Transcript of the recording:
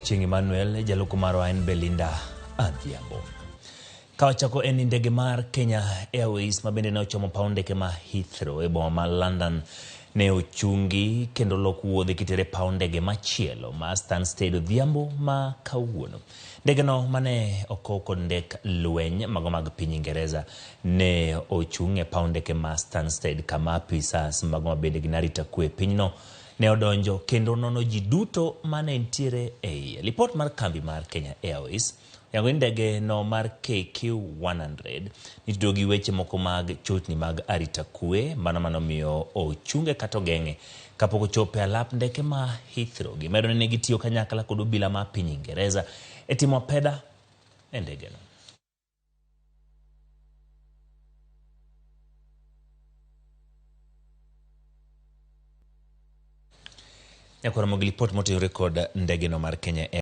Ochieng' Emmanuel, jaloko marwa en Belinda Adhiambo. Ka wachako en ni ndege mar Kenya Airways ma bende ne ochomo paw ndeke ma Heathrow e boma ma London ne ochungi kendo lok wuodhe kitere paw ndege machielo ma Stansted odhiambo ma kawuono. Ndege no mane okow kod ndek lweny mago mag piny Ingereza ne ochung' e paw ndeke ma Stansted kama apisas mago mabende gin arita kwe e pinyno ne odonjo kendo nono ji duto mane nitiere e iye. Lipot mar kambi mar Kenya Airways oyango ni ndege no mar KQ100 nitudo gi weche moko mag chochni mag arita kwe mano manomiyo ochunge kata ogeng'e kapok ochopo e alap ndeke ma Heathrow. Gimedo ni ne gitiyo kanyakla kod obila ma piny Ingereza e timo apeda e ndege no. Nyakwar Ramogi, lipot motenore kod ndege no mar Kenya Air.